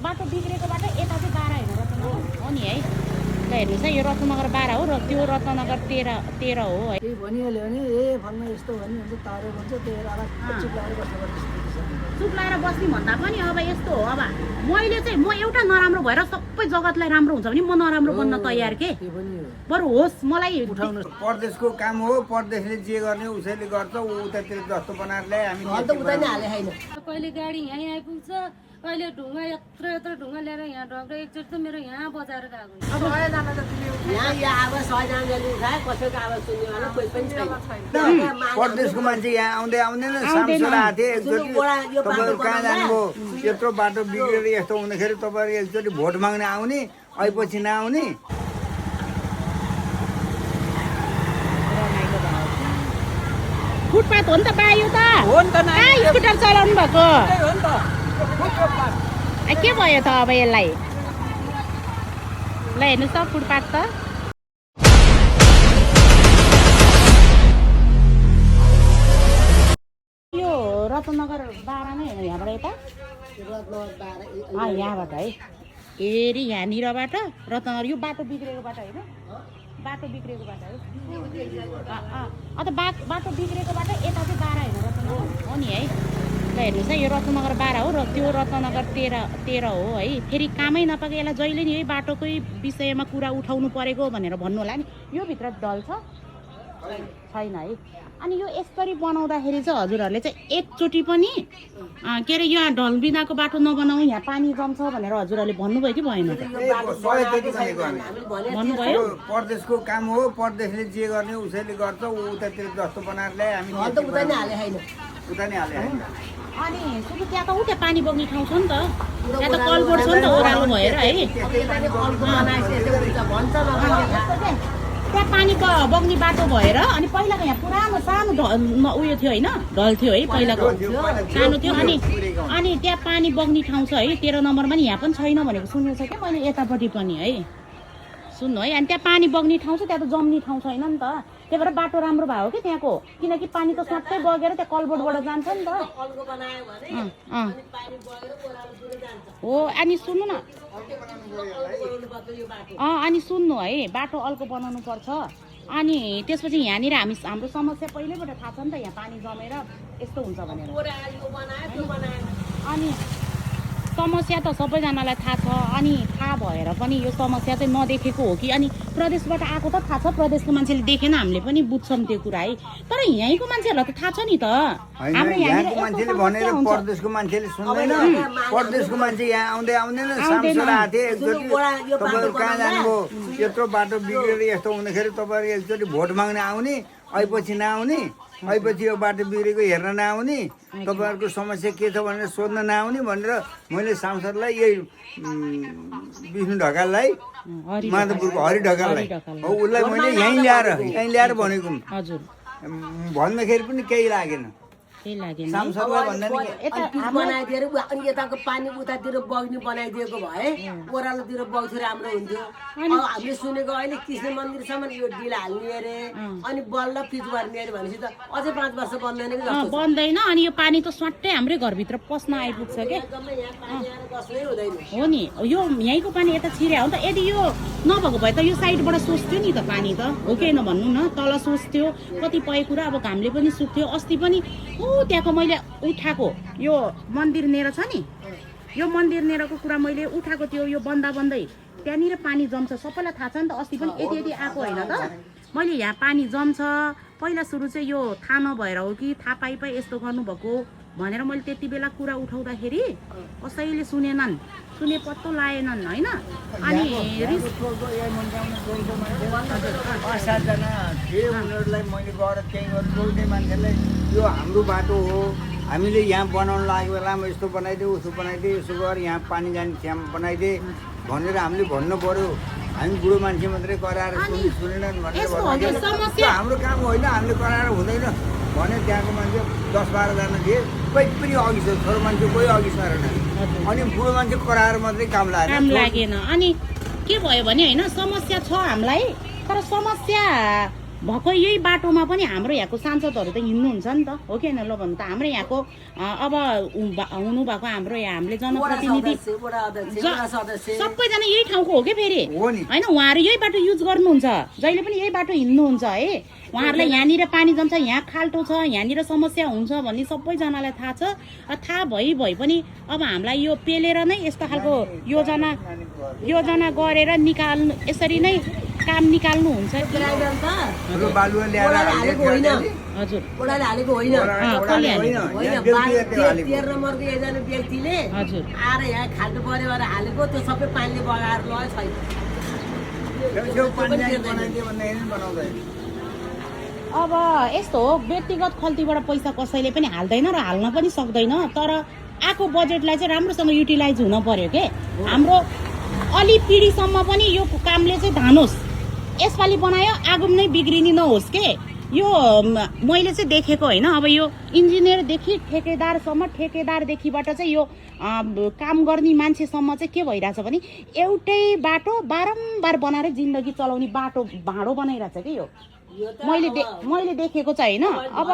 बाटो बिग्रेको बाटो यता चाहिँ 12 होइन रत्नगर हो नि है। ल हेर्नुहोस् है यो रत्नगर 12 हो र त्यो रत्नगर 13 हो है। केही भनिहाल्यो भने ए फल्ना यस्तो भन्यो हुन्छ तारे भन्छ त्यही आधा चुप लागेर बस्नुपर्छ। चुप लागेर बस्ने भन्दा पनि अब यस्तो हो, अब मैले चाहिँ म एउटा नराम्रो भएर सबै जगतलाई राम्रो हुन्छ भने म नराम्रो बन्न तयार के बरु होस् मलाई उठाउनु परदेशको काम हो, परदेशले जे गर्ने उसैले गर्छ, ऊ उतातिर जस्तो बनाएर ल्याए हामी उतै नै हाले छैन। कहिले गाडी यहीँ आइपुग्छ, कहिले ढुङ्गा यत्रो ढुङ्गा लिएर यहाँ डक्टर एकचोटि त मेरो यहाँ बजाएर गएको यहाँ यो आवाज 100 जनाले उठाए कसैको आवाज सुन्नेवाला कोही पनि छैन। परदेशको मान्छे यहाँ आउँदै आउँदैन सामसुरा हाथे एकचोटि तपाईँहरू कहाँ जानुभयो, यत्रो बाटो बिग्रेर यस्तो हुँदाखेरि तपाईँहरू एकचोटि भोट माग्न आउने, अहिले नआउने। फुटपाथ हो नि त बायो त हो नि त स्कुटर चलाउनु भएको हो नि त के भयो त अब यसलाई। ल हेर्नुहोस् त फुटपाथ त यो रत्नगर 12 नै होइन यहाँबाट यता यहाँबाट है फेरि यहाँनिरबाट रत्नगर यो बाटो बिग्रेको बाटो होइन, बाटो बिग्रेको बाटो है। अन्त बाटो बिग्रेको बाटो यता चाहिँ 12 होइन रत्नगर हो नि है। ल हेर्नुहोस् है यो रत्नगर 12 हो र त्यो रत्नगर 13 हो है। फेरि कामै नपाएको यसलाई जहिले नि यही बाटोकै विषयमा कुरा उठाउनु परेको भनेर भन्नु होला नि। यो भित्र ढल छ छैन है। अनि यो यसरी बनाउँदाखेरि चाहिँ हजुरहरूले चाहिँ एकचोटि पनि के अरे यहाँ ढल बिनाको बाटो नबनाऊ यहाँ पानी जम्छ भनेर हजुरहरूले भन्नुभयो कि भएन त? भन्नुभयो। परदेशको काम हो, परदेशले जे गर्ने उसैले गर्छ, ऊ उतातिर जस्तो बनाएर ल्याए हामी उतै नै हाले छैन। उता नै हाले होइन। अनि सुरु त्यहाँ त उठे पानी बग्ने ठाउँ छ नि त, त्यहाँ त कलबोर्ड छ नि त ओह्रालो भएर है। त्यहाँ पानी बग्ने बाटो भएर अनि पहिलाको यहाँ पुरानो सानो उयो थियो होइन, ढल थियो है पहिलाको सानो थियो। अनि त्यहाँ पानी बग्ने ठाउँ छ है 13 नम्बरमा नि, यहाँ पनि छैन भनेको सुनेको छ क्या मैले यतापट्टि पनि है। सुन्नु है, अनि त्यहाँ पानी बग्ने ठाउँ छ, त्यहाँ त जम्ने ठाउँ छैन नि त, त्यही भएर बाटो राम्रो भयो कि त्यहाँको, किनकि पानी त स्वाट्टै बगेर त्यहाँ कलबोर्डबाट जान्छ नि त। हो अनि सुन्नु न, अनि सुन्नु है बाटो अर्को बनाउनु पर्छ। अनि त्यसपछि यहाँनिर हाम्रो समस्या पहिल्यैबाट थाहा छ नि त, यहाँ पानी जमेर यस्तो हुन्छ भनेर। अनि समस्या त सबैजनालाई थाहा छ, अनि थाहा भएर पनि यो समस्या चाहिँ नदेखेको हो कि अनि प्रदेशबाट आएको त थाहा छ, प्रदेशको मान्छेले देखेन हामीले पनि बुझ्छौँ त्यो कुरा है। तर यहीँको मान्छेहरूलाई त थाहा छ नि त, हाम्रो यहाँको मान्छेले भनेर परदेशको मान्छेले सुन्दैन। परदेशको मान्छे यहाँ आउँदै आउँदैन सामसुरा हाथे एकचोटि तपाईँहरू कहाँ जानुभयो, यत्रो बाटो बिग्रेर यस्तो हुँदाखेरि तपाईँहरू एकचोटि भोट माग्न आउने, अहिले नआउने, अहिले यो बाटो बिग्रेको हेर्न नआउने, तपाईँहरूको समस्या के छ भनेर सोध्न नआउने भनेर मैले सांसदलाई यही विष्णु ढकाललाई, माधवपुरको हरि ढकाललाई हो उसलाई मैले यहीँ ल्याएर भनेको भन्दाखेरि पनि केही लागेन। सांसदलाई भन्दा बनाइदिएर अनि यताको पानी उतातिर बग्ने बनाइदिएको भए ओह्रालोतिर बग्थ्यो राम्रो हुन्थ्यो। अब हामीले सुनेको अहिले कृष्ण मन्दिरसम्म यो डिल हाल्ने अरे अनि बल्ल पिच गर्ने अरे भनेपछि त अझै 5 वर्ष बन्दैन कि जस्तो बन्दैन। अनि यो पानी त स्वाट्टै हाम्रै घरभित्र पस्न आइपुग्छ क्या, हो नि। यो यहीँको पानी यता छिर्या हो नि त, यदि यो नभएको भए त यो साइडबाट सोच्थ्यो नि त पानी त, हो कि होइन भन्नु न, तल सोच्थ्यो कतिपय कुरा। अब घामले पनि सुक्थ्यो। अस्ति पनि त्यहाँको मैले उठाएको यो मन्दिर नेर छ नि, यो मन्दिर नेरको कुरा मैले उठाएको थियो। यो बन्दै त्यहाँनिर पानी जम्छ, सबैलाई थाहा छ नि त। अस्ति पनि यति आएको होइन त, मैले यहाँ पानी जम्छ पहिला सुरु चाहिँ यो थाहा नभएर हो कि थाहा पाइ यस्तो गर्नुभएको भनेर मैले त्यति बेला कुरा उठाउँदाखेरि कसैले सुनेनन्, सुने पत्तो लाएनन् होइन। अनि सातजना थिए, उनीहरूलाई मैले गएर त्यहीँ बोल्ने मान्छेलाई यो हाम्रो बाटो हो, हामीले यहाँ बनाउनु लागेको बेलामा यस्तो बनाइदियो उस्तो बनाइदियो, यसो गर यहाँ पानी जाने छ्याम बनाइदिए भनेर हामीले भन्नु पर्यो। हामी बुढो मान्छे मात्रै कराएर सुनेनन् भनेर भन्दाखेरि हाम्रो काम होइन, हामीले कराएर हुँदैन भने त्यहाँको मान्छे 10-12 जना थिए, कोही पनि अघि छोरो मान्छे कोही अघि सरेन। अनि बुढो मान्छे कराएर मात्रै काम लागेन। अनि के भयो भने होइन समस्या छ हामीलाई, तर समस्या भएको यही बाटोमा पनि हाम्रो यहाँको सांसदहरू त हिँड्नुहुन्छ नि त हो कि होइन ल भन्नु त हाम्रो यहाँको अब हुनुभएको हाम्रो यहाँ हामीले जनप्रतिनिधि सबैजना यही ठाउँको हो कि फेरि होइन उहाँहरू यही बाटो युज गर्नुहुन्छ जहिले पनि यही बाटो हिँड्नुहुन्छ है उहाँहरूलाई यहाँनिर पानी जम्छ यहाँ खाल्टो छ यहाँनिर समस्या हुन्छ भन्ने सबैजनालाई थाहा छ थाहा भइ पनि अब हामीलाई यो पेलेर नै यस्तो खालको योजना गरेर निकाल्नु यसरी नै काम निकाल्नु हुन्छ हजुर ओडाले हालेको होइन 13 नम्बरको एकजना व्यक्तिले आएर यहाँ खाल्टो पऱ्यो भनेर हालेको त्यो सबै पानीले बगाएर लग्यो छैन अब यस्तो हो व्यक्तिगत खल्तीबाट पैसा कसैले पनि हाल्दैन र हाल्न पनि सक्दैन तर आएको बजेटलाई चाहिँ राम्रोसँग युटिलाइज हुन पर्यो के हाम्रो अलि पिँढीसम्म पनि यो कामले चाहिँ धानोस् यसपालि बनायो आगो नै बिग्रिने नहोस् के यो मैले चाहिँ देखेको होइन अब यो इन्जिनियरदेखि ठेकेदारसम्म ठेकेदारदेखिबाट चाहिँ यो काम गर्ने मान्छेसम्म चाहिँ के भइरहेछ भने एउटै बाटो बारम्बार बनाएर जिन्दगी चलाउने बाटो भाँडो बनाइरहेछ कि यो मैले देखेको चाहिँ होइन अब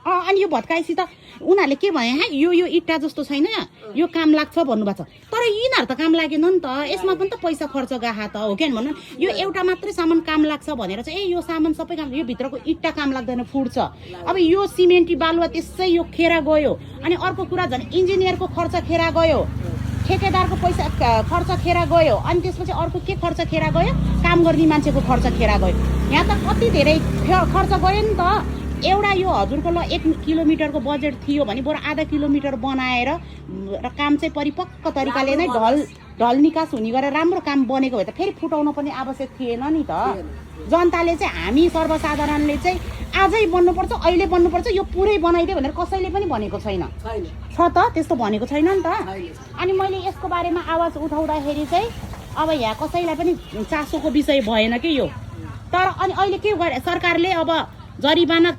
अनि यो भत्काएपछि त उनीहरूले के भने यो इट्टा जस्तो छैन यो काम लाग्छ भन्नुभएको छ तर यिनीहरू त काम लागेन नि त यसमा पनि त पैसा खर्च गएको त हो कि भन्नु यो एउटा मात्रै सामान काम लाग्छ भनेर चाहिँ यो सामान सबै काम यो भित्रको इट्टा काम लाग्दैन फुट्छ अब यो सिमेन्टी बालुवा त्यसै यो खेरा गयो अनि अर्को कुरा झन् इन्जिनियरको खर्च खेरा गयो ठेकेदारको पैसा खर्च खेरा गयो अनि त्यसपछि अर्को के खर्च खेरा गयो काम गर्ने मान्छेको खर्च खेरा गयो यहाँ त कति धेरै खर्च गयो नि त एउटा यो हजुरको ल 1 किलोमिटरको बजेट थियो भने बरु आधा किलोमिटर बनाएर र काम चाहिँ परिपक्व तरिकाले नै ढल निकास हुने गरेर राम्रो काम बनेको भए त फेरि फुटाउन पनि आवश्यक थिएन नि त जनताले चाहिँ हामी सर्वसाधारणले चाहिँ आजै बन्नुपर्छ अहिले बन्नुपर्छ यो पुरै बनाइदियो भनेर कसैले पनि भनेको छैन छ त त्यस्तो भनेको छैन नि त अनि मैले यसको बारेमा आवाज उठाउँदाखेरि चाहिँ अब यहाँ कसैलाई पनि चासोको विषय भएन कि यो तर अनि अहिले के गरे सरकारले अब जरिवाना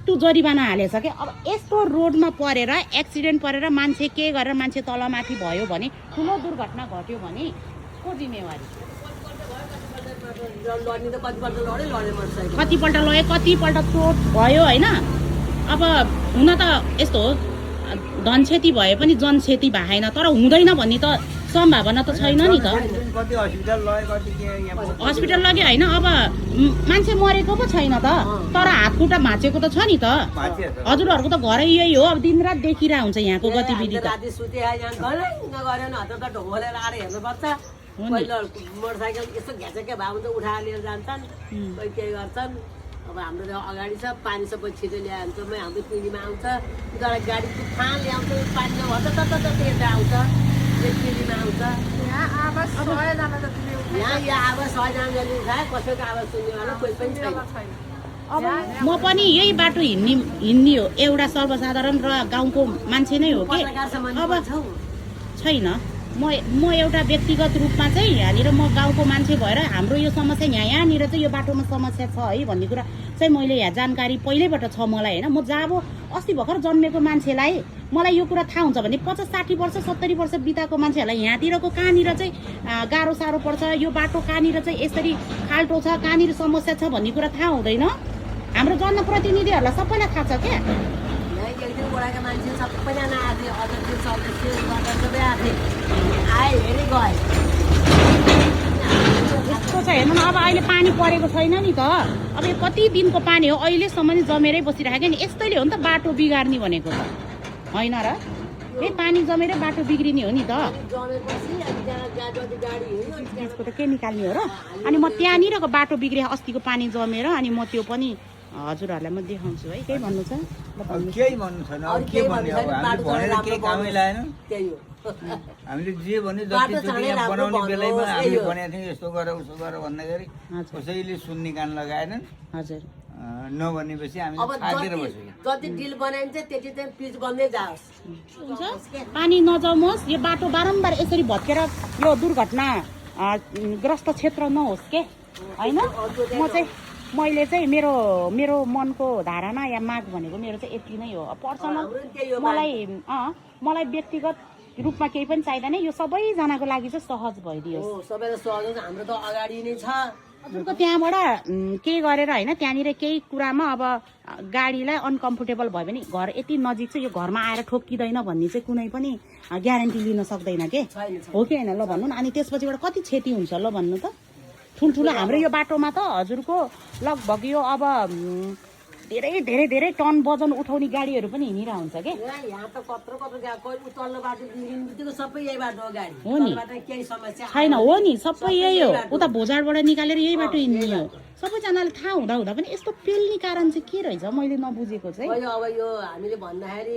हालेछ कि अब यस्तो रोडमा परेर एक्सिडेन्ट परेर मान्छे के गरेर मान्छे तलमाथि भयो भने ठुलो दुर्घटना घट्यो भने को जिम्मेवारी कतिपल्ट लड्यो कतिपल्ट चोट भयो होइन अब हुन त यस्तो हो धन क्षति भए पनि जन क्षति भएन तर हुँदैन भन्ने त सम्भावना त छैन नि त हस्पिटल लग्यो होइन अब मान्छे मरेको पो छैन त तर हातखुट्टा भाँचेको त छ नि त हजुरहरूको त घरै यही हो अब दिनरात देखिरहेको हुन्छ यहाँको गतिविधि त मोटरसाइकल यस्तो घ्याचेकै भए हुन्छ उठाएर लिएर जान्छन् कोही के गर्छन् अब हाम्रो अगाडि छ पानी सबै छिटो ल्याएर हुन्छ हाम्रो पिँढीमा आउँछ उनीहरूलाई गाडी तुफान ल्याउँछ पानी नभन्छ त त्यता आउँछ पिँढीमा आउँछ यहाँ आवाज 100जना जति उठाए कसैको आवाज सुन्नेवाला कोही पनि छैन अब म पनि यही बाटो हिँड्ने हो एउटा सर्वसाधारण र गाउँको मान्छे नै हो कि अब छैन म एउटा व्यक्तिगत रूपमा चाहिँ यहाँनिर म गाउँको मान्छे भएर हाम्रो यो समस्या यहाँनिर चाहिँ यो बाटोमा समस्या छ है भन्ने कुरा चाहिँ मैले यहाँ जानकारी पहिल्यैबाट छ मलाई होइन म जब अस्ति भर्खर जन्मेको मान्छेलाई मलाई यो कुरा थाहा हुन्छ भने 50-60 वर्ष 70 वर्ष बिताएको मान्छेहरूलाई यहाँतिरको कहाँनिर चाहिँ गाह्रो साह्रो पर्छ यो बाटो कहाँनिर चाहिँ यसरी खाल्टो छ कहाँनिर समस्या छ भन्ने कुरा थाहा हुँदैन हाम्रो जनप्रतिनिधिहरूलाई सबैलाई थाहा छ क्या वडाका मान्छे सबैजना आथे अध्यक्ष सदस्य सबै आथे आए हेरे गए यस्तो छ हेर्नु न अब अहिले पानी परेको छैन नि त अब यो कति दिनको पानी हो अहिलेसम्म नि जमेरै बसिरहेको नि यस्तैले हो नि त बाटो बिगार्ने भनेको त होइन र यही पानी जमेर बाटो बिग्रिने हो नि त त्यसको त के निकाल्ने हो र अनि म त्यहाँनिरको बाटो बिग्रे अस्तिको पानी जमेर अनि म त्यो पनि हजुरहरूलाई म देखाउँछु है केही भन्नु छ केही भन्नु छैन अब के भन्ने अब हामी भनेर केही कामै लागेन हामीले जे भन्यो जति यहाँ बनाउने बेलामा हामीले भनेको थियौँ यस्तो गर उसो गर भन्दाखेरि कसैले सुन्ने कान लगाएनन् हजुर नभनेपछि हामी थाकेर बस्यौँ जति डिल बनाइन्छ त्यति चाहिँ पिच बन्दै जाओस् पानी नजमोस् यो बाटो बारम्बार यसरी भत्केर यो दुर्घटना ग्रस्त क्षेत्र नहोस् के होइन मैले चाहिँ मेरो मनको धारणा या माग भनेको मेरो चाहिँ यति नै हो पर्सनल मलाई व्यक्तिगत रूपमा केही पनि चाहिँदैन यो सबैजनाको लागि चाहिँ सहज भइदियोस् सबैलाई सहज हाम्रो त अगाडि नै छ हजुरको त्यहाँबाट के गरेर होइन त्यहाँनिर केही कुरामा अब गाडीलाई अनकम्फोर्टेबल भयो भने घर यति नजिक चाहिँ यो घरमा आएर ठोक्किँदैन भन्ने चाहिँ कुनै पनि ग्यारेन्टी लिन सक्दैन के हो कि होइन ल भन्नु न। अनि त्यसपछिबाट कति क्षति हुन्छ ल भन्नु त। ठुल्ठुलो हाम्रो यो बाटोमा त हजुरको लगभग यो अब धेरै धेरै धेरै टन वजन उठाउने गाडीहरू पनि हिँडिरह हुन्छ के। यहाँ त कत्रो कत्रो तल्लो बाटो बिग्रिनु बित्तिकै सबै यही बाटो हो गाडी हो नि केही समस्या छैन हो नि सबै यही हो। उता भोजाडबाट निकालेर यही बाटो हिँड्ने हो। सबैजनाले थाहा हुँदा हुँदा पनि यस्तो पेल्ने कारण चाहिँ के रहेछ मैले नबुझेको चाहिँ। अब यो हामीले भन्दाखेरि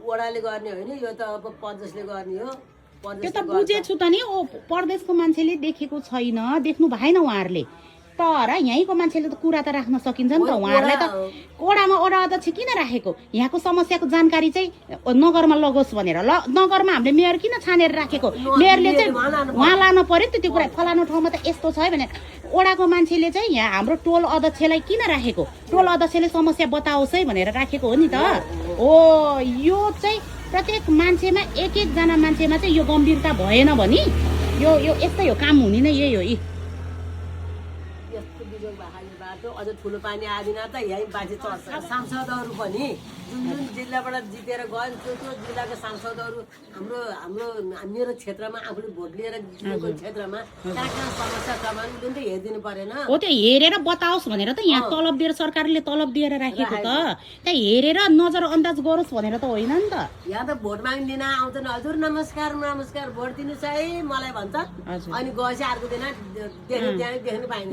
वडाले गर्ने होइन यो त अब प्रदेशले गर्ने हो। त्यो त बुझेछु त नि। ओ परदेशको मान्छेले देखेको छैन देख्नु भएन उहाँहरूले। तर यहीँको मान्छेले त कुरा त राख्न सकिन्छ नि त। उहाँहरूलाई त ओडामा वडा अध्यक्ष किन राखेको यहाँको समस्याको जानकारी चाहिँ नगरमा लगोस् भनेर। ल नगरमा हामीले मेयर किन छानेर राखेको मेयरले चाहिँ उहाँ लानु पर्यो नि त त्यो कुरा। फलानु ठाउँमा त यस्तो छ है भने ओडाको मान्छेले चाहिँ यहाँ हाम्रो टोल अध्यक्षलाई किन राखेको टोल अध्यक्षले समस्या बताओस् है भनेर राखेको हो नि त। हो यो चाहिँ प्रत्येक मान्छेमा एक एकजना मान्छेमा चाहिँ यो गम्भीरता भएन भने यो यस्तै हो काम हुने नै यही हो। अझ ठुलो पानी आदिन त यही बाजे चढ्छ। सांसदहरू पनि जुन जुन जिल्लाबाट जितेर गयो त्यो जिल्लाको सांसदहरू हाम्रो हाम्रो मेरो क्षेत्रमा आफूले भोट लिएर जितेको क्षेत्रमा कहाँ कहाँ समस्या छ भने उसले त हेरिदिनु परेन। हो त्यो हेरेर बताओस् भनेर त यहाँ तलब दिएर सरकारले तलब दिएर राखेको त। त्यहाँ हेरेर नजर अन्दाज गरोस् भनेर त होइन नि त। यहाँ त भोट माग्दिन आउँदैन हजुर नमस्कार नमस्कार भोट दिनुहोस् है मलाई भन्छ। अनि गएपछि अर्को दिन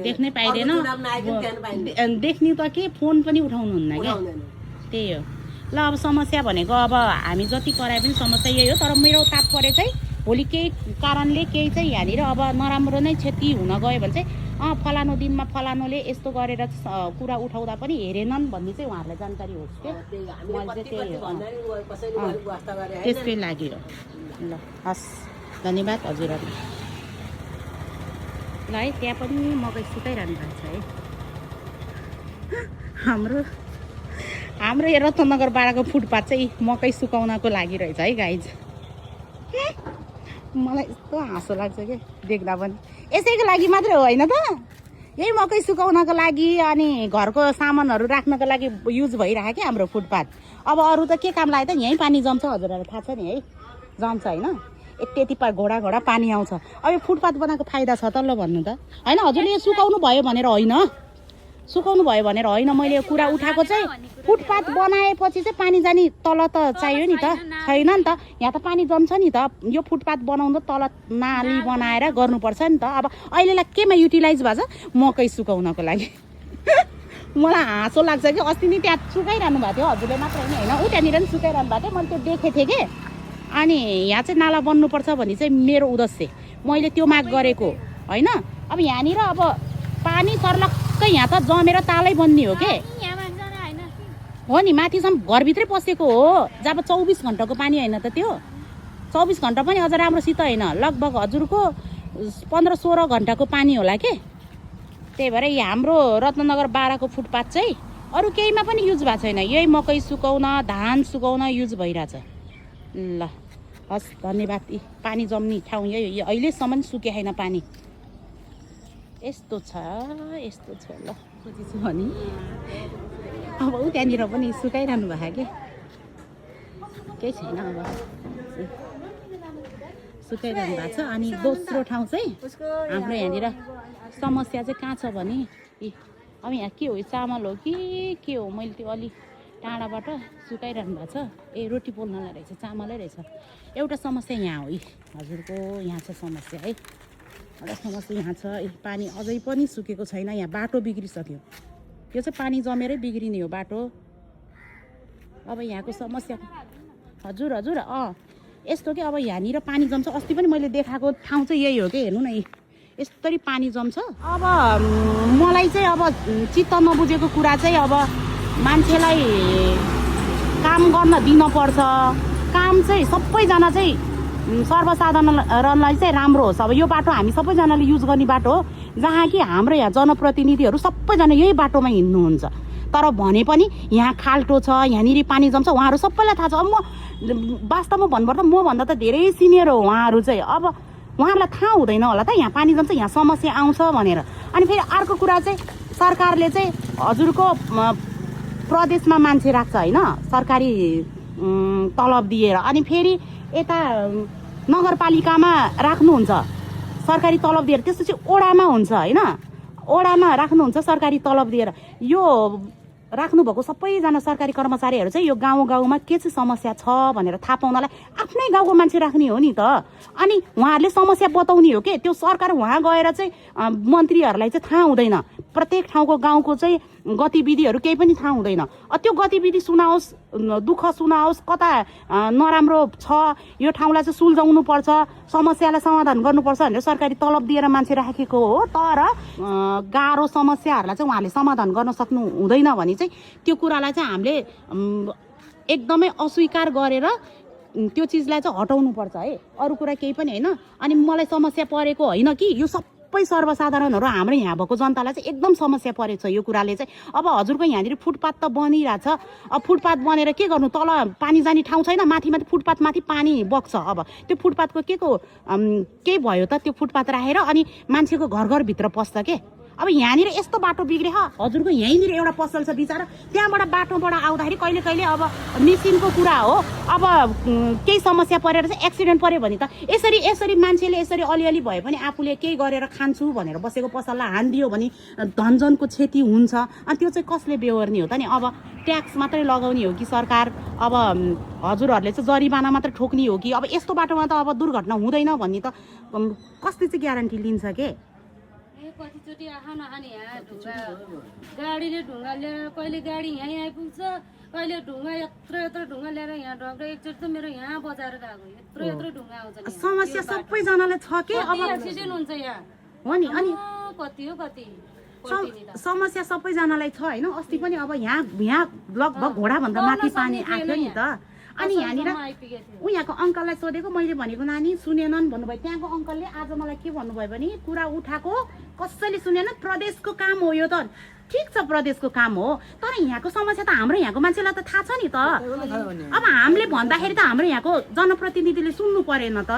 देख्नै पाइँदैन देख्ने त के फोन पनि उठाउनुहुन्न क्या त्यही हो। ल अब समस्या भनेको अब हामी जति कराए पनि समस्या यही हो। तर मेरो तात्पर्य चाहिँ भोलि केही कारणले केही चाहिँ यहाँनिर अब नराम्रो नै क्षति हुन गयो भने चाहिँ फलानु दिनमा फलानुले यस्तो गरेर कुरा उठाउँदा पनि हेरेनन् भन्ने चाहिँ उहाँहरूलाई जानकारी होस् क्या। त्यसकै लागि हो। ल हस् धन्यवाद हजुरहरू। ल है त्यहाँ पनि मकै सुकाइरहनु भएको छ है। हाम्रो यो रत्नगर बाडाको फुटपाथ चाहिँ मकै सुकाउनको लागि रहेछ है गाइज। मलाई यस्तो हाँसो लाग्छ कि देख्दा पनि। यसैको लागि मात्रै हो होइन त यही मकै सुकाउनको लागि अनि घरको सामानहरू राख्नको लागि युज भइरहेको क्या हाम्रो फुटपाथ। अब अरू त के काम लाग्यो त यहीँ पानी जम्छ हजुरहरूलाई थाहा छ नि है जम्छ होइन यति घोडा घोडा पानी आउँछ। अब यो फुटपाथ बनाएको फाइदा छ त ल भन्नु त होइन। हजुरले यो सुकाउनु भयो भनेर होइन सुकाउनु भयो भनेर होइन मैले यो कुरा उठाएको चाहिँ फुटपाथ बनाएपछि चाहिँ पानी जाने तल त चाहियो नि त छैन नि त। यहाँ त पानी जम्छ नि त। यो फुटपाथ बनाउँदा तल नाली बनाएर गर्नुपर्छ नि त। अब अहिलेलाई केमा युटिलाइज भएको छ मकै सुकाउनको लागि। मलाई हाँसो लाग्छ कि अस्ति नै त्यहाँ सुकाइरहनु भएको थियो हजुरले मात्र होइन ऊ त्यहाँनिर पनि सुकाइरहनु भएको थियो मैले त्यो देखेको थिएँ कि। अनि यहाँ चाहिँ नाला बन्नुपर्छ भन्ने चाहिँ मेरो उद्देश्य मैले त्यो माग गरेको होइन। अब यहाँनिर अब पानी सर्लक्कै यहाँ त जमेर तालै बन्ने हो के हो नि माथिसम्म घरभित्रै पसेको हो। जब 24 घन्टाको पानी होइन त त्यो 24 घन्टा पनि अझ राम्रोसित होइन लगभग हजुरको 15-16 घन्टाको पानी होला के। त्यही भएर हाम्रो रत्नगर बाडाको फुटपाथ चाहिँ अरू केहीमा पनि युज भएको छैन। यही मकै सुकाउन धान सुकाउन युज भइरहेछ। ल हस् धन्यवाद। पानी जम्ने ठाउँ यही अहिलेसम्म सुके छैन पानी यस्तो छ ल बुझेछु भने। अब ऊ त्यहाँनिर पनि सुकाइरहनु भएको के केही छैन अब सुकाइरहनु भएको छ। अनि दोस्रो ठाउँ चाहिँ हाम्रो यहाँनिर समस्या चाहिँ कहाँ छ भने अब यहाँ के हो चामल हो कि के हो मैले त्यो अलि टाढाबाट सुकाइरहनु भएको छ। ए रोटी पोल्नलाई रहेछ चामलै रहेछ। एउटा समस्या यहाँ हो हजुरको यहाँ छ समस्या है एउटा समस्या यहाँ छ। पानी अझै पनि सुकेको छैन। यहाँ बाटो बिग्रिसक्यो। यो चाहिँ पानी जमेरै बिग्रिने हो बाटो। अब यहाँको समस्या हजुर यस्तो कि अब यहाँनिर पानी जम्छ। अस्ति पनि मैले देखाएको ठाउँ चाहिँ यही हो कि हेर्नु न यस्तरी पानी जम्छ। अब मलाई चाहिँ अब चित्त नबुझेको कुरा चाहिँ अब मान्छेलाई काम गर्न दिनुपर्छ। काम चाहिँ सबैजना चाहिँ सर्वसाधारणलाई चाहिँ राम्रो होस्। अब यो बाटो हामी सबैजनाले युज गर्ने बाटो हो जहाँ कि हाम्रो यहाँ जनप्रतिनिधिहरू सबैजना यही बाटोमा हिँड्नुहुन्छ। तर भने पनि यहाँ खाल्टो छ यहाँनिर पानी जम्छ उहाँहरू सबैलाई थाहा छ। अब म वास्तवमा भन्नुपर्दा मभन्दा त धेरै सिनियर हो उहाँहरू चाहिँ। अब उहाँहरूलाई थाहा हुँदैन होला त यहाँ पानी जान्छ यहाँ समस्या आउँछ भनेर। अनि फेरि अर्को कुरा चाहिँ सरकारले चाहिँ हजुरको प्रदेशमा मान्छे राख्छ होइन सरकारी तलब दिएर, अनि फेरि यता नगरपालिकामा राख्नुहुन्छ सरकारी तलब दिएर, त्यसपछि ओडामा हुन्छ होइन ओडामा राख्नुहुन्छ सरकारी तलब दिएर। यो राख्नुभएको सबैजना सरकारी कर्मचारीहरू चाहिँ यो गाउँमा के चाहिँ समस्या छ भनेर थाहा पाउनलाई आफ्नै गाउँको मान्छे राख्ने हो नि त। अनि उहाँहरूले समस्या बताउने हो कि त्यो सरकार उहाँ गएर चाहिँ मन्त्रीहरूलाई चाहिँ थाहा हुँदैन, प्रत्येक ठाउँको गाउँको चाहिँ गतिविधिहरू केही पनि थाहा हुँदैन। त्यो गतिविधि सुनाओस्, दुःख सुनाओस्, कता नराम्रो छ यो ठाउँलाई चाहिँ सुल्झाउनु पर्छ, समस्यालाई समाधान गर्नुपर्छ भनेर सरकारी तलब दिएर मान्छे राखेको हो। तर गाह्रो समस्याहरूलाई चाहिँ उहाँले समाधान गर्न सक्नु हुँदैन भने चाहिँ त्यो कुरालाई चाहिँ हामीले एकदमै अस्वीकार गरेर त्यो चिजलाई चाहिँ हटाउनु पर्छ है, अरू कुरा केही पनि होइन। अनि मलाई समस्या परेको होइन कि यो सबै सर्वसाधारणहरू हाम्रो यहाँ भएको जनतालाई चाहिँ एकदम समस्या परेको छ यो कुराले चाहिँ। अब हजुरको यहाँनिर फुटपाथ त बनिरहेछ, अब फुटपाथ बनेर के गर्नु, तल पानी जाने ठाउँ छैन, माथि फुटपाथमाथि पानी बग्छ। अब त्यो फुटपाथको के भयो त, त्यो फुटपाथ राखेर अनि मान्छेको घरभित्र पस्छ के। अब यहाँनिर यस्तो बाटो बिग्रे हजुरको यहीँनिर एउटा पसल छ बिचरा, त्यहाँबाट बाटोबाट आउँदाखेरि कहिले कहिले अब मेसिनको कुरा हो, अब केही समस्या परेर चाहिँ एक्सिडेन्ट पऱ्यो भने त यसरी मान्छेले यसरी अलिअलि भए पनि आफूले केही गरेर खान्छु भनेर बसेको पसललाई हानिदियो भने धनजनको क्षति हुन्छ। अनि त्यो चाहिँ कसले बेहोर्ने हो त नि। अब ट्याक्स मात्रै लगाउने हो कि सरकार, अब हजुरहरूले चाहिँ जरिवाना मात्रै ठोक्ने हो कि। अब यस्तो बाटोमा त अब दुर्घटना हुँदैन भन्ने त कसले चाहिँ ग्यारेन्टी लिन्छ के। कतिचोटि नखाने यहाँ ढुङ्गा गाडीले ढुङ्गा ल्याएर कहिले गाडी यहीँ आइपुग्छ, कहिले ढुङ्गा यत्रो ढुङ्गा ल्याएर यहाँ ढग्दा। एकचोटि त मेरो यहाँ बजार गएको यत्रो ढुङ्गा आउँछ। समस्या सबैजनालाई छ के, अब एक्सिडेन्ट हुन्छ यहाँ हो नि। अनि कति समस्या सबैजनालाई छ होइन। अस्ति पनि अब यहाँ लगभग घोडाभन्दा माथि पानी आएको नि त। अनि यहाँनिर यहाँको अङ्कललाई सोधेको, मैले भनेको नानी सुनेनन् भन्नुभयो। त्यहाँको अङ्कलले आज मलाई के भन्नुभयो भने कुरा उठाएको कसैले सुनेन, प्रदेशको काम हो यो त। ठिक छ प्रदेशको काम हो, तर यहाँको समस्या त हाम्रो यहाँको मान्छेलाई त थाहा छ नि त। अब हामीले भन्दाखेरि त हाम्रो यहाँको जनप्रतिनिधिले सुन्नु परेन त।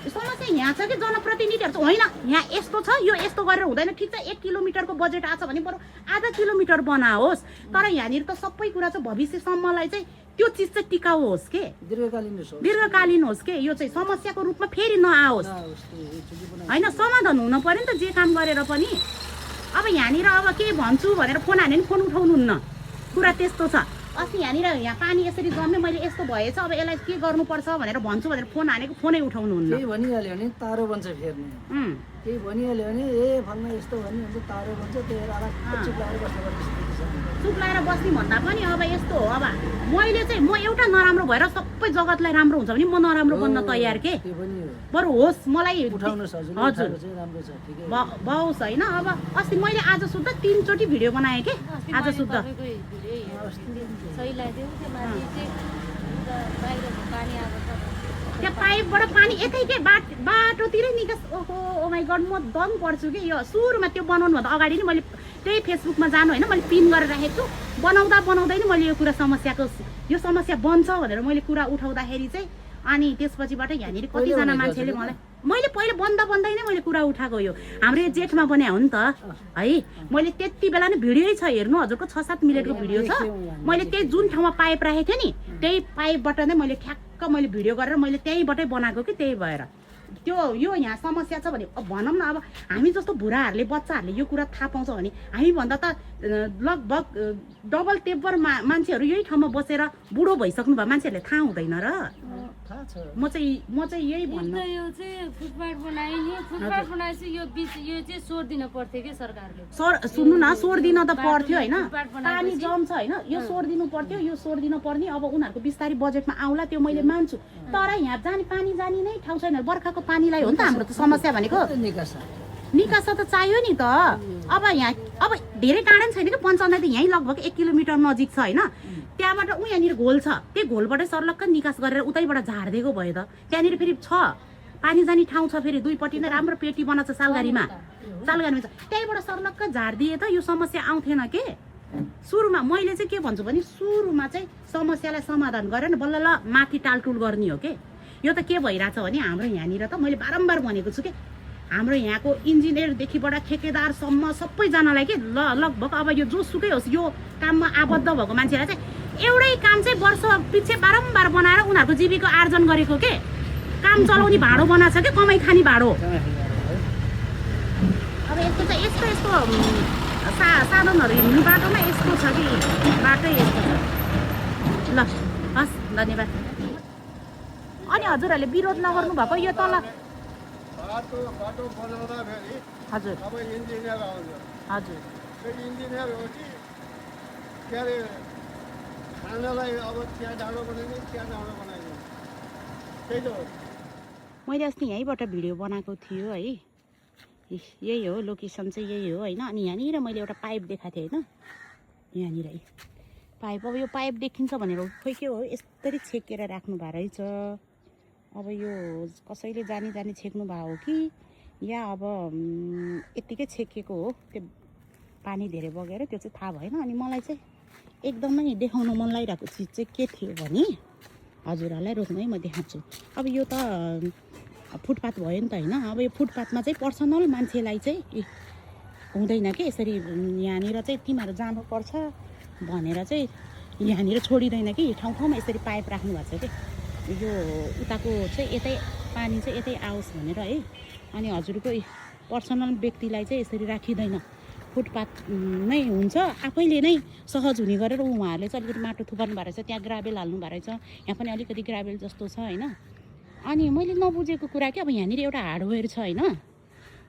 समस्या यहाँ छ कि जनप्रतिनिधिहरू चाहिँ होइन यहाँ यस्तो छ, यो यस्तो गरेर हुँदैन। ठिक छ 1 किलोमिटरको बजेट आछ भने बरु आधा किलोमिटर बनाओस्, तर यहाँनिर त सबै कुरा चाहिँ भविष्यसम्मलाई चाहिँ त्यो चिज चाहिँ टिकाउ होस् के, दीर्घकालीन होस् के। यो चाहिँ समस्याको रूपमा फेरि नआओस् होइन। समाधान हुन पर्यो नि त जे काम गरेर पनि। अब यहाँनिर अब के भन्छु भनेर फोन हाने नि फोन उठाउनुहुन्न, कुरा त्यस्तो छ। अस्ति यहाँनिर यहाँ पानी यसरी जम्यो, मैले यस्तो भएछ अब यसलाई के गर्नुपर्छ भनेर भन्छु भनेर फोन हानेको फोनै उठाउनुहुन्न। केही भनिहाल्यो भने तारो बन्छ फेर्ने, केही भनिहाल्यो भने फल्ना यस्तो भन्ने हुन्छ तारो बन्छ। चुप लगाएर बस्ने भन्दा पनि अब यस्तो हो। अब मैले चाहिँ म एउटा नराम्रो भएर सबै जगतलाई राम्रो हुन्छ भने म नराम्रो बन्न तयार के। बरु होस् मलाई हजुर बाउस होइन। अब अस्ति मैले आज शुद्ध 3 चोटि भिडियो बनाएँ कि आज शुद्ध। त्यहाँ पाइपबाट पानी यतैकै बाटोतिरै निकास। ओहो ओ माई गड, म दङ पर्छु कि। यो सुरुमा त्यो बनाउनुभन्दा अगाडि नै मैले त्यही फेसबुकमा जानु होइन, मैले पिन गरेर राखेको छु। बनाउँदै नै मैले यो कुरा यो समस्या बन्छ भनेर मैले कुरा उठाउँदाखेरि चाहिँ अनि त्यसपछिबाट यहाँनिर कतिजना मान्छेले मैले पहिला बन्दै नै मैले कुरा उठाएको। यो हाम्रो यो जेठमा बनाए हो नि त है। मैले त्यति बेला नै भिडियो छ हेर्नु, हजुरको 6-7 मिनटको भिडियो छ। मैले त्यही जुन ठाउँमा पाइप राखेको थिएँ नि त्यही पाइपबाट नै मैले ठ्याक्क मैले भिडियो गरेर मैले त्यहीबाटै बनाएको कि। त्यही भएर त्यो यो यहाँ समस्या छ भने भनौँ न, अब हामी जस्तो बुढाहरूले बच्चाहरूले यो कुरा थाहा पाउँछ भने हामीभन्दा त लगभग डबल टेब्बर मान्छेहरू यही ठाउँमा बसेर बुढो भइसक्नु भयो मान्छेहरूले थाहा हुँदैन र। म चाहिँ यही भन्न यो चाहिँ फुटपाथ बनाइने, फुटपाथ बनाएपछि यो चाहिँ सोर दिन पर्थ्यो कि सरकारले। सुन्नु न, सोर दिन त पर्थ्यो होइन, पानी जम्छ होइन, यो सोर दिनु पर्थ्यो, यो सोर दिनु पर्ने। अब उनीहरूको बिस्तारै बजेटमा आउला त्यो मैले मान्छु, तर यहाँ पानी जाने नै ठाउँ छैन। बर्खाको पानीलाई हो नि त हाम्रो त समस्या भनेको। निकासा त चाहियो नि त। अब यहाँ अब धेरै टाढा छैन कि, पञ्चायत त यहीँ लगभग 1 किलोमिटर नजिक छ होइन। त्यहाँबाट यहाँनिर घोल छ, त्यही घोलबाटै सर्लक्क निकास गरेर उतैबाट झारिदिएको भयो त। त्यहाँनिर फेरि छ पानी जाने ठाउँ छ, फेरि दुईपट्टि नै राम्रो पेटी बनाएको छ सालगारीमा छ। त्यहीबाट सर्लक्क झारिदिए त यो समस्या आउँथेन के। सुरुमा मैले चाहिँ के भन्छु भने सुरुमा चाहिँ समस्यालाई समाधान गरेर बल्ल माथि टालटुल गर्ने हो के। यो त के भइरहेछ भने हाम्रो यहाँनिर त मैले बारम्बार भनेको छु कि हाम्रो यहाँको इन्जिनियरदेखिबाट ठेकेदारसम्म सबैजनालाई के लगभग अब यो जोसुकै होस् यो काममा आबद्ध भएको मान्छेलाई चाहिँ एउटै काम चाहिँ वर्ष पछि बारम्बार बनाएर उनीहरूको जीविका आर्जन गरेको के काम चलाउने भाडो बनाएको छ कि कमाइ खाने भाडो। अब यस्तो चाहिँ यस्तो साधनहरू हिँड्नु बाटोमा यस्तो छ कि बाटै यस्तो छ। ल हस् धन्यवाद। अनि हजुरहरूले विरोध नगर्नु भएको यो तल बाटो बनाउँदाखेरि हजुर अब इन्जिनियर आउँछ। हजुर त्यो इन्जिनियर हो कि के अरे खानालाई अब चिया डाँडो बनाइदिनु चिया डाँडो बनाइदिनु त्यही त हो। मैले अस्ति यहीँबाट भिडियो बनाएको थियो है, यही हो लोकेसन चाहिँ यही हो होइन। अनि यहाँनिर मैले एउटा पाइप देखाएको थिएँ होइन, यहाँनिर पाइप। अब यो पाइप देखिन्छ भनेर खोइ के हो यसरी छेकेर राख्नु भएको रहेछ। अब यो कसैले जानी छेक्नु भएको हो कि या अब यत्तिकै छेकेको हो, त्यो पानी धेरै बगेर त्यो चाहिँ थाहा भएन। अनि मलाई चाहिँ एकदमै देखाउन मन लागिरहेको चिज चाहिँ के थियो भने हजुरहरूलाई रोक्नु है म देखाउँछु। अब यो त फुटपाथ भयो नि त होइन। अब यो फुटपाथमा चाहिँ पर्सनल मान्छेलाई चाहिँ हुँदैन कि यसरी यहाँनिर चाहिँ तिमीहरू जानुपर्छ भनेर चाहिँ यहाँनिर छोडिँदैन कि ठाउँ ठाउँमा यसरी पाइप राख्नु भएको छ कि यो उताको चाहिँ यतै पानी चाहिँ यतै आओस् भनेर है। अनि हजुरको पर्सनल व्यक्तिलाई चाहिँ यसरी राखिँदैन, फुटपाथ नै हुन्छ आफैले नै सहज हुने गरेर उहाँहरूले चाहिँ अलिकति माटो थुपार्नु भएको रहेछ, त्यहाँ ग्राभेल हाल्नु भएको रहेछ, यहाँ पनि अलिकति ग्राभेल जस्तो छ होइन। अनि मैले नबुझेको कुरा कि अब यहाँनिर एउटा हार्डवेयर छ होइन।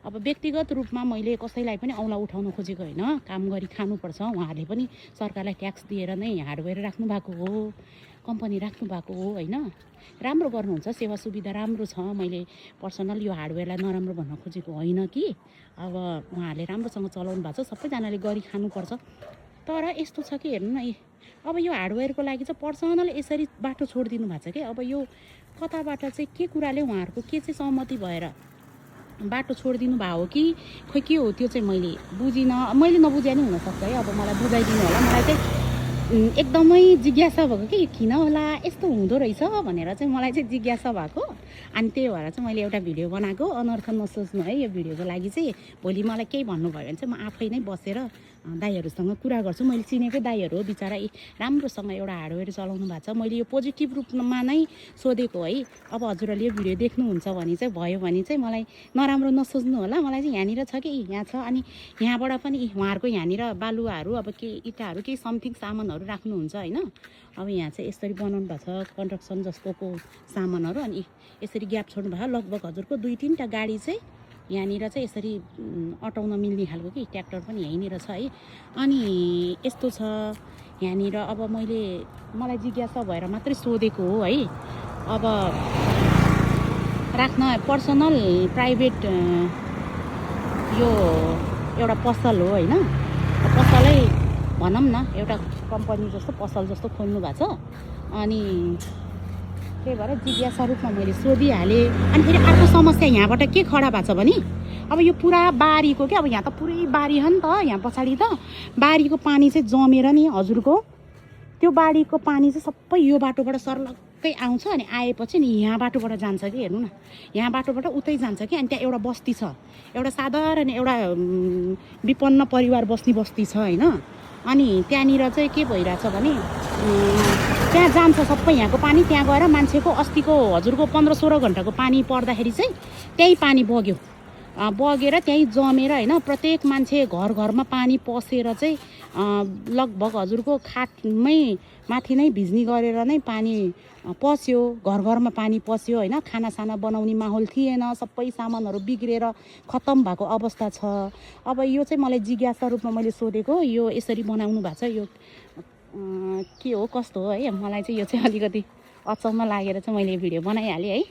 अब व्यक्तिगत रूपमा मैले कसैलाई पनि औँला उठाउन खोजेको होइन, काम गरी खानुपर्छ। उहाँहरूले पनि सरकारलाई ट्याक्स दिएर नै हार्डवेयर राख्नु भएको हो, कम्पनी राख्नु भएको हो होइन। राम्रो गर्नुहुन्छ, सेवा सुविधा राम्रो छ। मैले पर्सनल यो हार्डवेयरलाई नराम्रो भन्न खोजेको होइन कि अब उहाँहरूले राम्रोसँग चलाउनु भएको छ, सबैजनाले गरी खानुपर्छ। तर यस्तो छ कि हेर्नु न, अब यो हार्डवेयरको लागि चाहिँ पर्सनल यसरी बाटो छोडिदिनु भएको छ कि। अब यो कताबाट चाहिँ के कुराले उहाँहरूको के चाहिँ सहमति भएर बाटो छोडिदिनु भएको हो कि खोइ के हो त्यो चाहिँ मैले बुझिनँ। मैले नबुझे नि हुनसक्छ है, अब मलाई बुझाइदिनु होला। मलाई चाहिँ एकदमै जिज्ञासा भएको कि किन होला यस्तो हुँदो रहेछ भनेर चाहिँ मलाई चाहिँ जिज्ञासा भएको। अनि त्यही भएर चाहिँ मैले एउटा भिडियो बनाएको। अनर्थ नसोच्नु है, यो भिडियोको लागि चाहिँ भोलि मलाई केही भन्नुभयो भने चाहिँ म आफै नै बसेर दाइहरूसँग कुरा गर्छु। मैले चिनेकै दाइहरू हो, बिचरा राम्रोसँग एउटा हार्डवेयर चलाउनु भएको छ। मैले यो पोजिटिभ रूपमा नै सोधेको है। अब हजुरहरूले यो भिडियो देख्नुहुन्छ भने चाहिँ भयो भने चाहिँ मलाई नराम्रो नसोच्नु होला। मलाई चाहिँ यहाँनिर छ कि यहाँ छ, अनि यहाँबाट पनि उहाँहरूको यहाँनिर बालुवाहरू अब के इँटाहरू केही समथिङ सामानहरू राख्नुहुन्छ होइन। अब यहाँ चाहिँ यसरी बनाउनु भएको छ कन्स्ट्रक्सन जस्तोको सामानहरू। अनि यसरी ग्याप छोड्नु भएको लगभग हजुरको 2-3टा गाडी चाहिँ यहाँनिर चाहिँ यसरी अटाउन मिल्ने खालको कि ट्र्याक्टर पनि यहीँनिर छ है। अनि यस्तो छ यहाँनिर। अब मलाई जिज्ञासा भएर मात्रै सोधेको हो है। अब राख्न पर्सनल प्राइभेट यो एउटा पसल हो होइन, पसलै भनौँ न, एउटा कम्पनी जस्तो पसल जस्तो खोल्नु भएको छ। अनि त्यही भएर जिज्ञासा रूपमा मैले सोधिहालेँ। अनि फेरि अर्को समस्या यहाँबाट के खडा भएको छ भने अब यो पुरा बारीको क्या, अब यहाँ त पुरै बारी हो नि त, यहाँ पछाडि त बारीको पानी चाहिँ जमेर नि हजुरको त्यो बारीको पानी चाहिँ सबै यो बाटोबाट सर्लक्कै आउँछ। अनि आएपछि नि यहाँ बाटोबाट जान्छ कि हेर्नु न, यहाँ बाटोबाट उतै जान्छ कि। अनि त्यहाँ एउटा बस्ती छ, एउटा साधारण एउटा विपन्न परिवार बस्ने बस्ती छ होइन। अनि त्यहाँनिर चाहिँ के भइरहेछ भने त्यहाँ जान्छ सबै यहाँको पानी, त्यहाँ गएर मान्छेको अस्तिको हजुरको 15-16 घन्टाको पानी पर्दाखेरि चाहिँ त्यही पानी बगेर त्यहीँ जमेर होइन। प्रत्येक मान्छे घर घरमा पानी पसेर चाहिँ लगभग हजुरको खाटमै माथि नै भिज्ने गरेर नै पानी पस्यो, घर घरमा पानी पस्यो होइन। खानासाना बनाउने माहौल थिएन, सबै सामानहरू बिग्रेर खत्तम भएको अवस्था छ। अब यो चाहिँ मलाई जिज्ञासा रूपमा मैले सोधेको, यो यसरी बनाउनु भएको छ, यो के हो कस्तो हो है। मलाई चाहिँ यो चाहिँ अलिकति अचम्म लागेर चाहिँ मैले भिडियो बनाइहालेँ है।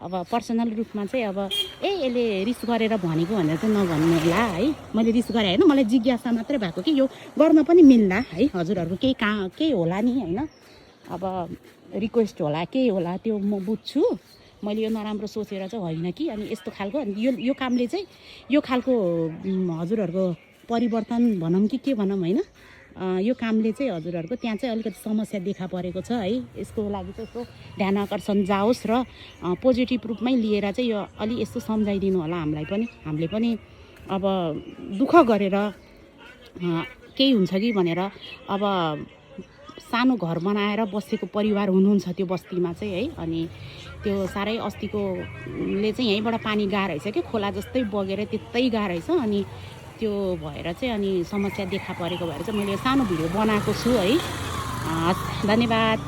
अब पर्सनल रूपमा चाहिँ अब यसले रिस गरेर भनेको भनेर चाहिँ नभन्नु होला है। मैले रिस गरेँ होइन, मलाई जिज्ञासा मात्रै भएको कि यो गर्न पनि मिल्ला है, हजुरहरूको केही होला नि होइन। अब रिक्वेस्ट होला केही होला त्यो म बुझ्छु। मैले यो नराम्रो सोचेर चाहिँ होइन कि। अनि यस्तो खालको यो कामले चाहिँ यो खालको हजुरहरूको परिवर्तन भनौँ कि के भनौँ होइन, यो कामले चाहिँ हजुरहरूको त्यहाँ चाहिँ अलिकति समस्या देखा परेको छ है। यसको लागि चाहिँ यसो ध्यान आकर्षण जाओस् र पोजिटिभ रूपमै लिएर चाहिँ यो अलि यस्तो सम्झाइदिनु होला हामीलाई पनि। हामीले पनि अब दुःख गरेर केही हुन्छ कि भनेर अब सानो घर बनाएर बसेको परिवार हुनुहुन्छ त्यो बस्तीमा चाहिँ है। अनि त्यो साह्रै अस्तिकोले चाहिँ यहीँबाट पानी गएको रहेछ कि खोला जस्तै बगेर त्यतै गएको रहेछ। अनि त्यो भएर चाहिँ अनि समस्या देखा परेको भएर चाहिँ मैले सानो भिडियो बनाएको छु है। हस्, धन्यवाद।